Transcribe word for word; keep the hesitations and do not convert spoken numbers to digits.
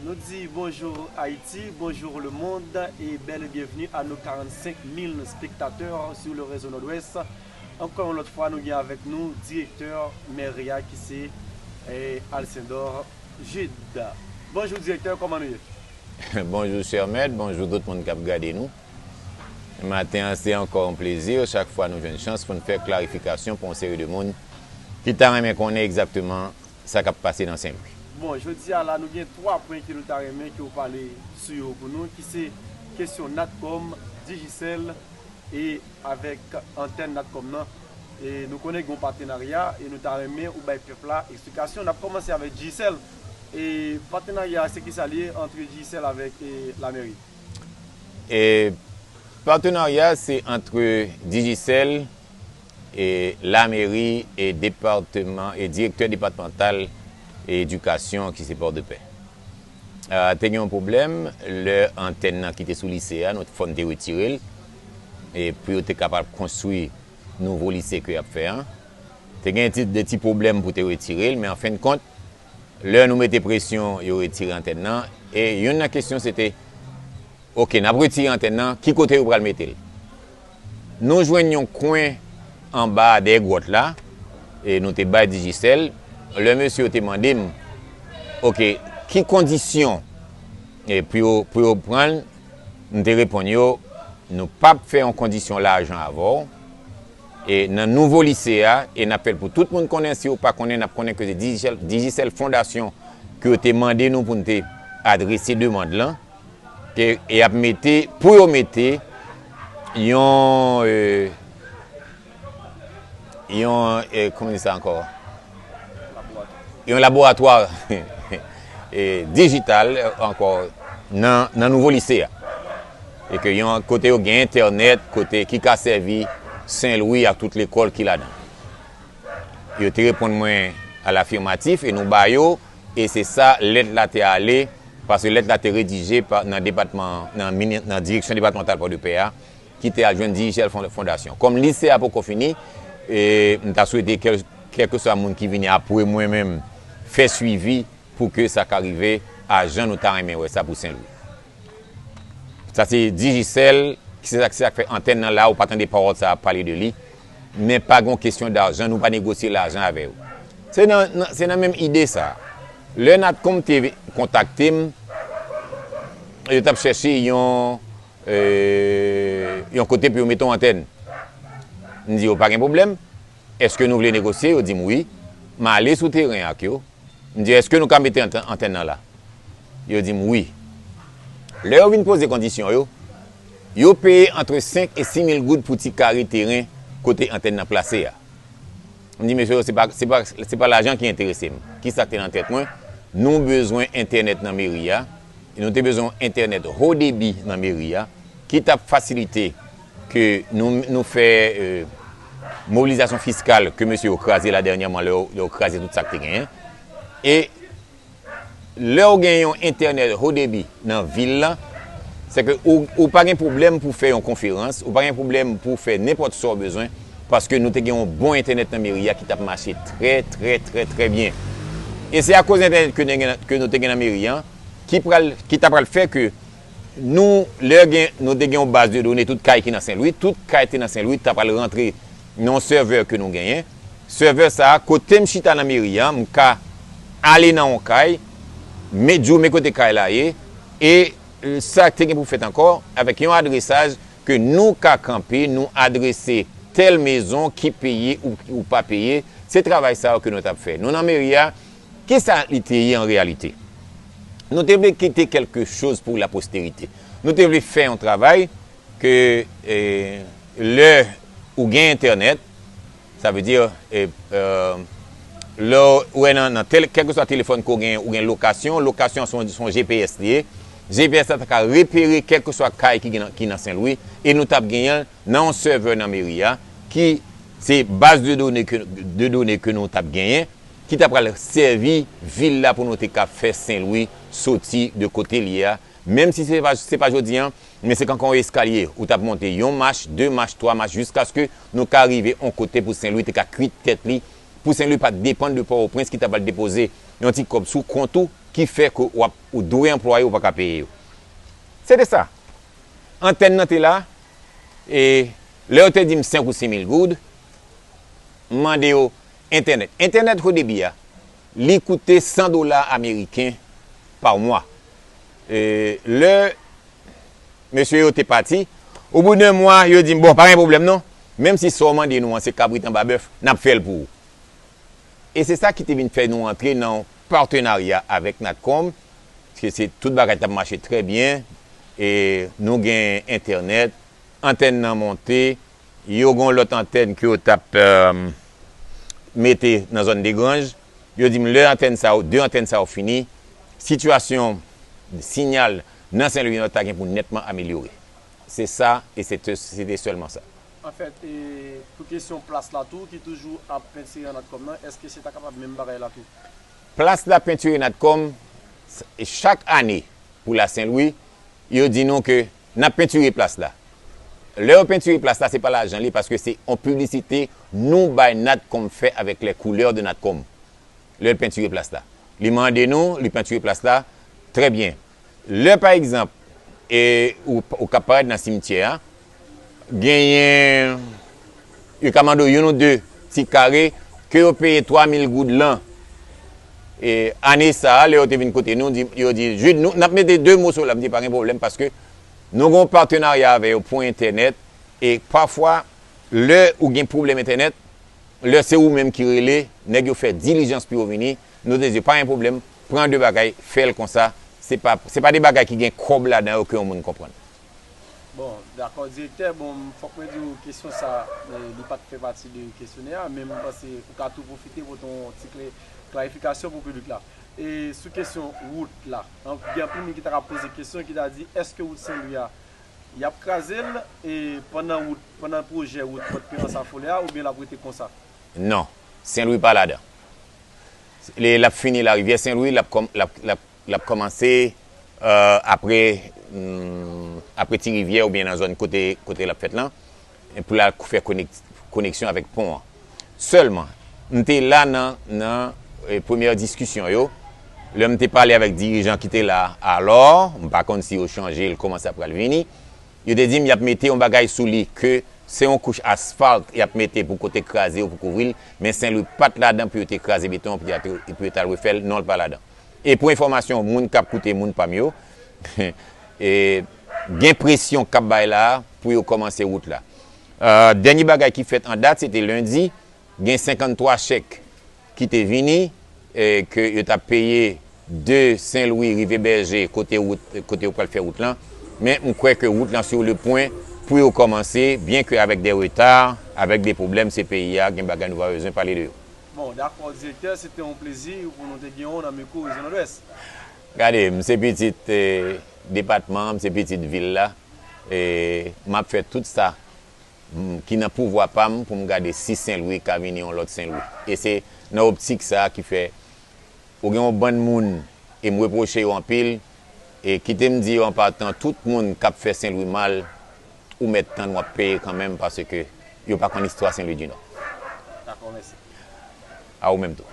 Nou di bonjou Ayiti, bonjou lemonn, e bèl e byenvni a nou karannsenk mil spektatè sou le rezo Nòdwès. Ankò yon lòt fwa, nou gen avèk nou direktè mèri a ki se, eh, Alcindor Jude. Bonjou direktè, kòman nou ye? Bonjou chè mèt, bonjou tout moun k ap gade nou. Maten an, se ankò yon plezi, chak fwa nou jwenn chans pou n fè klarifikasyon pou yon seri de moun ki ta renmen konnen egzakteman sa k ap pase nan Senlwi. Bon, jodi a la, nou gen twa pwen ke nou ta renmen ke w pale sou yo pou nou, ki se kesyon Natcom, Digicel e avèk antèn Natcom nan. E nou konnen gen yon patenarya e nou ta renmen ou bay pèp la eksplikasyon. N ap kòmanse avèk Digicel. E patenarya, se ki sa l ye antre Digicel avèk, e, lamèri? E patenarya se antre Digicel e lamèri e depatman e direktè depatmantal edikasyon ki se Pòdepè. Ah, te gen yon pwoblèm lè antèn nan ki te sou lise a, nou fò n te retire l e pou yo te kapab konstwi nouvo lise ke y ap fè an. Te gen ti, de ti pwoblèm pou te retire l, men an fen de kont, lè nou mete presyon, yo retire antèn nan. E youn nan kesyon se te, oke, n ap retire antèn nan, ki kote yo pral mete l? Nou jwenn yon kwen anba dèyè gwòt la, e nou te bay Digicel. Lè mesye yo te mande m, oke, ki kondisyon e pou yo, pou yo pran l, m te reponn yo, nou p ap fè yon kondisyon lajan avè w. E nan nouvo lise a, e n ap fè l pou tout moun konnen, si yo pa konnen, n ap konnen ke se Digicel, Digicel Fondasyon ke yo te mande nou pou n te adrese demann lan, ke y ap mete, pou yo mete yon, e, yon, e, kòman di sa ankò? Yon laboratwa e, dijital, e, ankò nan, nan nouvo lise a. E ke yon kote yo gen entènèt, kote ki ka sèvi Senlwi ak tout lekòl ki ladan. Yo te reponn mwen a lafimatif e nou ba yo, e se sa lèt la te ale, paske lèt la te redije pa, nan depatman, nan mini, nan direksyon depatmantal Pòdepè a, ki te al jwenn Digicel Fon-, Fondasyon. Kòm lise a poko fini, e m ta swete kèl, kèlkeswa moun ki vini apre mwen menm fè swivi pou ke sa ka rive a jan nou ta renmen wè sa pou Senlwi. Sa se Digicel, se sa, se sa k fè antèn nan la, ou pa tande pawòl sa ap pale de li. Men pa gen kesyon dajan, nou pa negosye lajan avè yo. Se nan, nan, se nan menm ide sa. Lè Natcom te kontakte m, yo t ap chèche yon, e, yon kote pou yo mete yon antèn. M di yo, pa gen pwoblèm. Èske nou vle negosye? Yo di m wi. M ale sou teren ak yo. M di, èske nou ka mete antè-, antèn nan la? Yo di m wi. Lè yo vin poze kondisyon yo, yo peye antre senk e sis mil goud pou ti kare teren kote antèn nan plase a. M di, mesye yo, se pa, se pa, se pa lajan ki enterese m. Kisa k te nan tèt mwen? Nou bezwen entènèt nan meri a. E nou te bezwen yon entènèt ho debi nan meri a, ki t ap fasilite ke nou, nou fè, e, mobilizasyon fiskal ke mesye yo kraze la dènyèman, lè yo, lè yo kraze tout sa k te genyen. E lè w gen yon entènèt ho debi nan vil la, se ke ou, ou pa gen pwoblèm pou fè yon konferans, ou pa gen pwoblèm pou fè nenpòt sa w bezwen, paske nou te gen yon bon entènèt nan meri a ki t ap mache trè, trè, trè, trè byen. E se akoz entènèt ke nou gen, ke nou te gen nan meri a, ki pral, ki ta pral fè ke nou, lè gen, nou te gen yon baz de done tout kay ki nan Senlwi, tout kay te nan Senlwi, ta pral rantre nan yon sèvè ke nou genyen. Sèvè sa a, kote m chita nan meri a, m ka ale nan yon kay, men di w men kote kay la ye, e, e, sa te gen pou fèt ankò, avèk yon adresaj ke nou ka kanpe, nou adrese tèl mezon ki peye ou, ou pa peye. Se travay sa yo ke nou t ap fè. Nou nan meri a, kisa li te ye an reyalite? Nou te vle kite kèlke choz pou laposterite. Nou te vle fè yon travay ke, e, lè ou gen entènèt, sa vle di, e, e, lè ou wè nan, nan tèl, kèlkeswa telefòn ke w gen, ou gen lokasyon, lokasyon se yon, se yon G P S li ye. G P S la ta ka repere kèlkeswa kay ki gen nan, ki nan Senlwi, e nou t ap genyen l nan yon sèvè nan meri a, ki se baz de done ke, de done ke nou t ap genyen, ki ta pral sèvi vil la pou nou te ka fè Senlwi soti de kote l ye a. Menm si se pa, se pa jodi a, men se kankan yon eskalye. Ou t ap monte yon mach, de mach, twa mach, jiskaske nou ka rive yon kote pou Senlwi te ka kwit tèt li, pou Senlwi pa depann de Pòtoprens ki ta pral depoze yon ti kòb sou kont ou, ki fè ke w ap, ou dwe anplwaye, ou pa ka peye yo. Se te sa. Antèn nan te la, e lè yo te di m senk ou sis mil goud, m mande yo entènèt. Entènèt Haut Débit a, li koute san dola ameriken pa mwa. E lè mesye yo te pati, au bout d'un mois, yo di m, bon, pa gen pwoblèm non, menm si sa w mande nou an se kabrit anba bèf, n ap fè l pou ou. E se sa ki te vin fè nou antre nan yon patenarya avèk Natcom, paske se tout bagay t ap mache trè byen, e nou gen entènèt, antèn nan monte, yo gen yon lòt antèn ke yo t ap, euh, mete nan zòn Degranj, yo di m lè antèn sa yo, de antèn sa yo fini, sitiyasyon siyal nan Senlwi an ta gen pou nètman amelyore. Se sa, e se te, se te sèlman sa. Anfèt, e, pou kesyon plas la tou, ki toujou ap pentire Natcom nan, èske se ta kapab menm bagay la tou? Plas la pentire Natcom, s-, chak ane pou la Senlwi, yo di nou ke n ap pentire plas la. Lè yo pentire plas la, se pa lajan li, paske se yon piblisite nou bay Natcom fè avèk les couleurs de Natcom. Lè l pentire plas la. Li mande nou, li pentire plas la, trè byen. Lè, pa egzanp, e, ou, ou ka parèt nan simityè a, genyen, yo ka mande w youn ou de ti kare ke yo peye twa mil goud lan. E, ane sa a, lè yo te vin kote nou, di, yo di, Jude, nou, n ap mete de mo sou la, m di, pa gen pwoblèm, paske nou gen yon patenarya avè yo pou entènèt, e pafwa, lè ou gen pwoblèm entènèt, lè se ou menm ki rele, nèg yo fè dilijans pou yo vini, nou te di, pa gen pwoblèm, pran de bagay, fè l konsa, se pa, se pa de bagay ki gen kòb ladan yo ke yon moun konprann. Bon, dakò, direktè, bon, fòk mwen di w kesyon sa, e, li pa t fè pati de kesyonè a, men m panse ou ka tou pwofite pote yon ti kle-, klarifikasyon pou piblik la. E sou kesyon wout la, an, gen anpil moun ki ta ka poze kesyon, ki ta di, èske wout Senlwi a, y ap kraze l, e pandan wout, pandan pwojè wout Pòdpeyans a Folè a, oubyen l ap rete konsa? Non, Senlwi pa ladan. Li, l ap fini Larivyè Senlwi, l ap kòm-, l ap, l ap, l ap kòmanse, euh, apre, hmm, apre Ti Rivyè oubyen nan zòn kote, kote l ap fèt lan, e pou l al fè konek-, koneksyon avèk pon an. Sèlman, m te la nan, nan, e, premyè diskisyon yo, lè m te pale avèk dirijan ki te la alò, m pa konn si yo chanje l, kòman sa pral vini, yo te di m y ap mete yon bagay sou li, ke se yon kouch asfalt y ap mete pou kote kraze yo, pou kouvri l, men Senlwi pa t ladan pou yo te kraze beton an, pou yo te, pou yo t al refè l, non, l pa ladan. E pou enfòmasyon moun k ap koute, moun pa m yo, e, gen presyon k ap bay la a pou yo kòmanse wout la. Euh, dènye bagay ki fèt an dat, se te lendi, gen senkanntwa chèk ki te vini, e, ke yo t ap peye de Senlwi rive Bèje, kote wout, kote yo pral fè wout lan. Men m kwè ke wout lan sur le point pou yo kòmanse, byen ke avèk de reta, avèk de pwoblèm, se peyi a, gen bagay nou pa bezwen pale de yo. Bon, dakò, direktè, se te yon plezi pou nou te gen w nan mikwo Rejyon Nòdwès. Gade, m se pitit, e, depatman an, m se pitit vil la, e m ap fè tout sa m, ki nan pouvwa pa m pou m gade si Senlwi ka vini yon lòt Senlwi. E se nan optik sa a ki fè ou gen yon bann moun, e m repwoche yo anpil, e kite m di yo an patan, tout moun k ap fè Senlwi mal, ou mèt tann w ap peye kanmenm, paske yo pa konn istwa Senlwi di Nò. Dakò, mèsi. A ou menm tou.